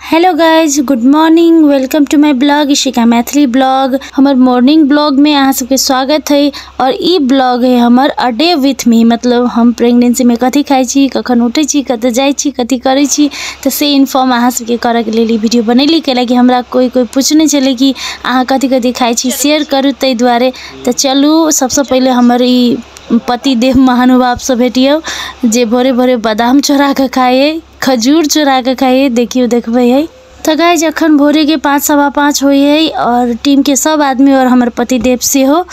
Hello guys, good morning, welcome to my blog Ishika Maithili blog. हमर morning blog में अहाँ सबके स्वागत है। और ई ब्लॉग है हमर अ डे विथ मी, मतलब हम प्रेगनेंसी में कथी खाइ छी, कखन उठै छी, कतऽ जाइ छी, कथी करै छी, तऽ से इन्फॉर्म अहाँ सबके करऽके लेल ई वीडियो बनैली। कैलाकि हमरा कोई कोई पूछने छलै कि अहाँ कथी कथी खाइ छी, शेयर करू, ताहि दुआरे। तऽ चलू, सबसँ पहिले हमर ई पतिदेव महानुभावसँ भेटियौ जे भोरे भोरे बादाम चोरा कऽ खाइ है, खजूर चोरा कऽ खाइ है। देखियौ, देखबै है। तऽ गाइज, अखन भोरेके 5 5:15 होइ है और टीमके सब आदमी और हमर पतिदेव सेहो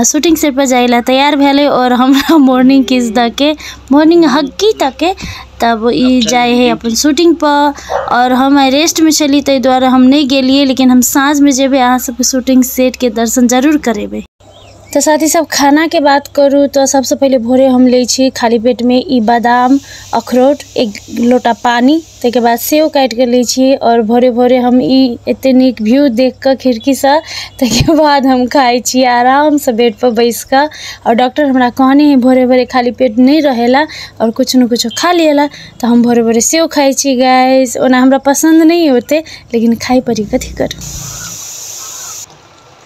शूटिंग सेट पर जाय ला तैयार भेलै और हमरा मॉर्निंग किस दऽ के, मॉर्निंग हग्गी तक तब ई जाइ है अपन शूटिंग पर। और हम रेस्टमे छली, ताहि दुआरे हम नहि गेलियै, लेकिन हम साँझमे जेबै, अहाँ सबके शूटिंग सेटके दर्शन जरूर करेबै। तऽ साथी सब, खानाके बात करू तऽ सबसँ पहिले भोरे हम लै छी खाली पेटमे ई बादाम, अखरोट, एक लोटा पानी, ताहिके बाद सेब काटिके लै छी। और भोरे भोरे हम ई एते नीक व्यू देख कऽ खिड़कीसँ, ताहिके बाद हम खाइ छी आरामसँ बेड पर बैस कऽ। और डॉक्टर हमरा कहने है भोरे भोरे खाली पेट नहि रहेला और कुछ न कुछ खा लिएला, तऽ हम भोरे भोरे सेब खाइ छी गाइस। ओना हमरा पसन्द नहि है ओते, लेकिन खाइ पड़ी, कथी करू।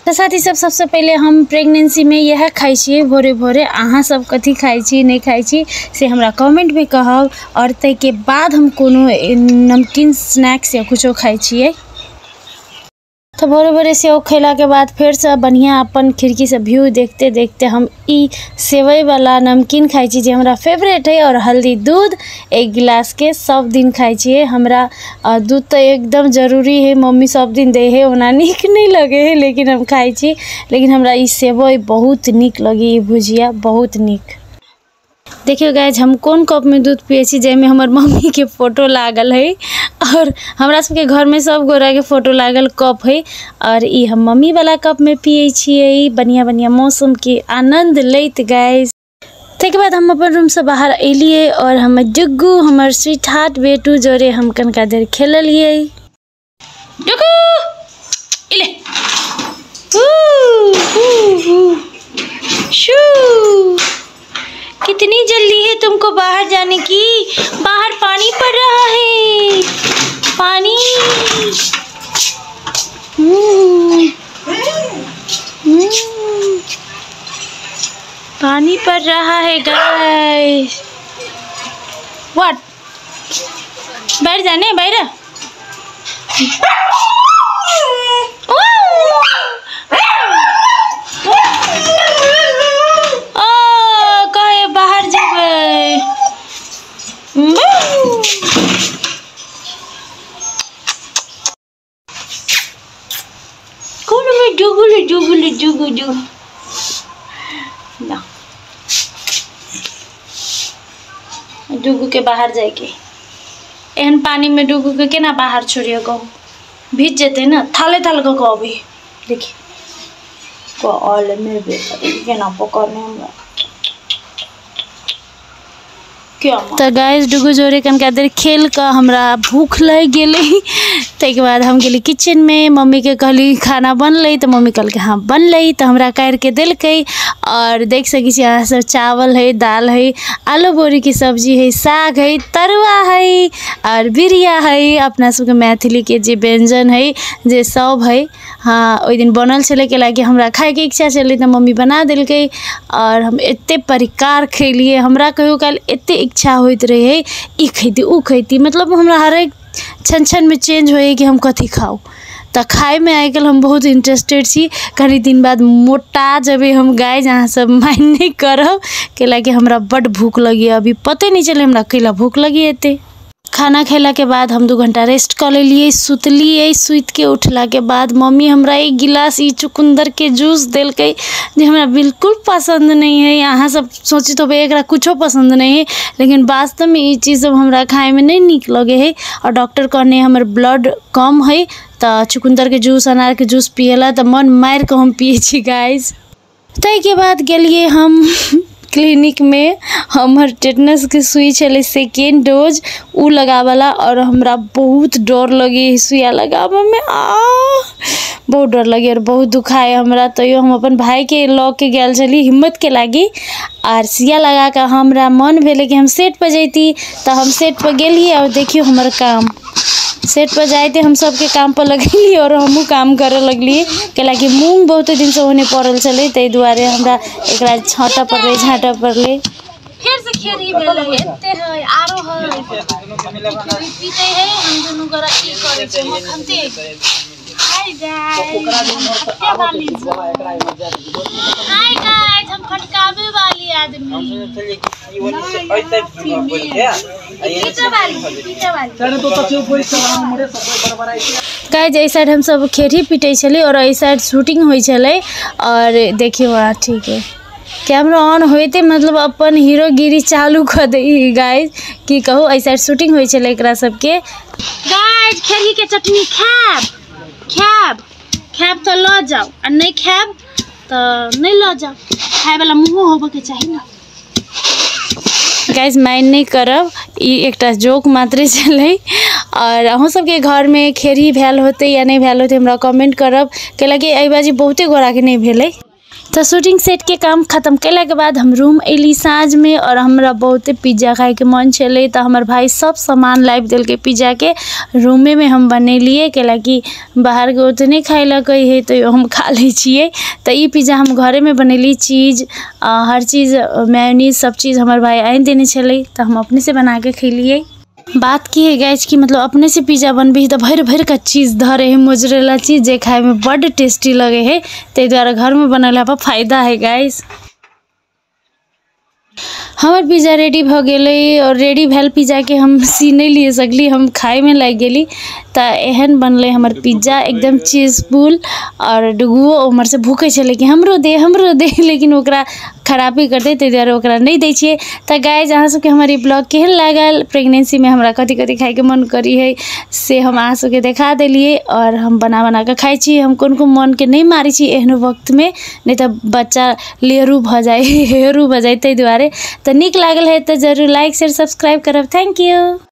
तऽ साथी सब, सबसँ पहिले हम प्रेगनेंसीमे इएह खाइ छियै भोरे भोरे। अहाँ सब कथी खाइ छी, नहि खाइ छी, से हमरा कमेंटमे कहब। आओर ताहिके बाद हम कोनो नमकीन स्नैक्स या कुछो खाइ छियै। तऽ भोरे भोरे सेब खयलाके बाद फेरसँ बढ़िआँ अपन खिड़कीसँ व्यू देखते देखते हम ई सेवइवला नमकीन खाइ छी, जे हमरा फेवरेट है। और हल्दी दूध एक गिलासके सब दिन खाइ छियै। हमरा दूध तऽ एकदम जरूरी है, मम्मी सब दिन दै है। ओना नीक नहि लगै है, लेकिन हम खाइ छी। लेकिन हमरा ई सेवइ बहुत नीक लगै, ई भुजिया बहुत नीक। देखियौ गाइज, हम कोन कपमे दूध पियै छी, जाहिमे हमर मम्मीके फोटो लागल है। और हमरा सबके घरमे सब गोराके फोटो लागल कप है और ई हम मम्मीवला कपमे पियै छियै, बढ़िआँ बढ़िआँ मौसमके आनन्द लैत गाइज। ताहिके बाद हम अपन रूमसँ बाहर एलियै और हमर जुग्गू, हमर स्वीट हार्ट बेटू जोरे हम कनिका देर खेललियै। जुग्गू, इले, शू, कितनी जल्दी है तुमको बाहर जाने की। बाहर पानी पड़ रहा है, पानी। पानी पड़ रहा है गाइस। What, बैठ जाने, बैठ। ओ कहे बाहर जेबै। कौन में जुगुल जुगुल जुगु जुगु ना डुगू के बाहर जायके। एहन पानी में डुगू के केना बाहर छोड़ियो कहू, भीज जेतै ने। थाले थाल कऽ कऽ अभी देखी कॉल में केना पकड़ने हमरा। तऽ गाइस, डुगू जोरे कनिका देर खेल कऽ हमरा भूख लागि गेलै। ताहिके बाद हम गेली किचनमे, मम्मीके कहली खाना बनलै? तऽ मम्मी कहलकै हँ बनलै। तऽ हमरा काढ़िके देलकै और देख सकै छी अहाँ सब, चावल है, दाल है, आलू बोरीके सब्जी है, साग है, तरुआ है और बिरिया है। अपना सबके मैथिलीके जे व्यञ्जन है, जे सब है। हाँ, ओहि दिन बनल छलै, कैलाकि हमरा खाइके इच्छा छलै तऽ मम्मी बना देलकै और हम एते प्रकार खेलियै। हमरा कहियो काल एते इच्छा होइत रहै, ई खैती, ओ खैती, मतलब हमरा हरेक क्षण क्षणमे चेंज होइ कि हम कथी खाउ। तऽ खाइमे आइकाल्हि हम बहुत इंटरेस्टेड छी। कनि दिन बाद मोटा जेबै हम गाइज, अहाँ सब माइंड नहि करब, कैलाकि हमरा बड्ड भूख लगैए। अभी पते नहि चलै हमरा कैला भूख लगैए एते। खाना खेलाके बाद हम 2 घंटा रेस्ट कऽ लेलियै, सुतलियै। सुतिके उठलाके बाद मम्मी हमरा एक गिलास ई चुकन्दरके जूस देलकै, जे हमरा बिल्कुल पसन्द नहि है। अहाँ सब सोचैत होबै एकरा कुछो पसन्द नहि है, लेकिन वास्तवमे ई चीज सब हमरा खाइमे नहि नीक लगै है। और डॉक्टर कहने हमर ब्लड कम है, तऽ चुकन्दरके जूस, अनारके जूस पियला। तऽ मन मारि कऽ हम पियै छी गाइज। ताहिके बाद गेलियै हम क्लिनिकमे। हमर टेटनसके सुई छलै सेकेंड डोज, ओ लगाबऽला। और हमरा बहुत डर लगै सुइया लगाबऽमे, आ बहुत डर लगै और बहुत दुखाय हमरा। तैयो हम अपन भाइके लऽ के गेल छली हिम्मतके लागी। आर सुइया लगा कऽ हमरा मन भेलै कि हम सेट पर जैती, तऽ हम सेट पर गेलियै और देखियौ हमर काम। सेट पर जाइते हम सबके काम पर लगेली और हमहूँ काम करे लगली, कैलाकि मूँग बहुते दिनसँ ओने पड़ल छलै, ताहि दुआरे हमरा एकरा छाँटऽ पड़लै, झाँटऽ पड़लै। फिर से खेरही भेलै, एते है आरो है, खेरही पीते है हम दुनू गोरा की करै छै मखनते। हाय गाइस, हम फटके वाली, हाय गाइस, हम फटकावे वाली आदमी। गाइस एहि साइड हम सब खेरही पीटै छली और एहि साइड शूटिंग होइ छलै। और देखियौ वहाँ ठीक है, कैमरा ऑन होइते मतलब अपन हीरोगिरी चालू कऽ दै गाइस, की कहू। एहि साइड शूटिंग होइ छलै एकरा सबके। गाइस खेरही के चटनी खायब खायब खायब तऽ लऽ जाउ, आ नहि खायब तऽ नहि लऽ जाउ, खायवला मुँहो होबऽके चाही ने। गाइस माइंड नहि करब, ई एकटा जोक मात्रे छलै। और अहूँ सबके घरमे खेरही भेल होतै या नहि भेल होतै हमरा कमेंट करब, कैलाकि एहि बाजी बहुते गोराके नहि भेलै। तऽ शूटिंग सेट के काम खत्म केलाके बाद हम रूम अयली साँझमे और हमरा बहुते पिज्जा खाइके मन छलै, तऽ हमर भाई सब सामान लाबि देलकै पिज्जाके, रूमेमे हम बनेलियै, कैलाकि बाहरके ओते नहि खाइ लए कहै हइ तैयो हम खा लै छियै। तऽ ई पिज्जा हम घरेमे बनेली, चीज हर चीज मेयोनीज सब चीज हमर भाई आनि देने छलै, तऽ हम अपनेसँ बनाके खेलियै। बात की है गाइस कि मतलब अपने से पिज्जा बनबी तऽ भरि भरि का चीज धरे है, मोजरेला चीज जे खाइमे बड्ड टेस्टी लगे है, ताहि दुआरे घरमे बनेला पर फायदा है गाइस। हमर पिज्जा रेडी भऽ गेलै और रेडी भेल पिज्जाके हम सी नहि लिए सकली, हम खाइमे लागि गेली। तऽ एहन बनलै हमर पिज्जा एकदम चीजफुल। और डुगुओ उम्हरसँ भूकै छलै कि हमरो दे हमरो दे, लेकिन ओकरा खराबी करतै ताहि दुआरे ओकरा नहि दै छियै। तऽ गाइज अहाँ सबके हमर ई ब्लॉग केहन लागल, प्रेगनेंसीमे हमरा कथी कथी खाइके मन करी है से हम अहाँ सबके देखा देलियै। और हम बना बना कऽ खाइ छी, हम कोन कोन मनके नहि मारै छी एहन वक्तमे, नहि तऽ बच्चा लेहरू भऽ जाइ हेहरू भऽ जाइ, ताहि दुआरे। तऽ नीक लागल है तऽ जरूर लाइक शेयर सब्सक्राइब करब। Thank you.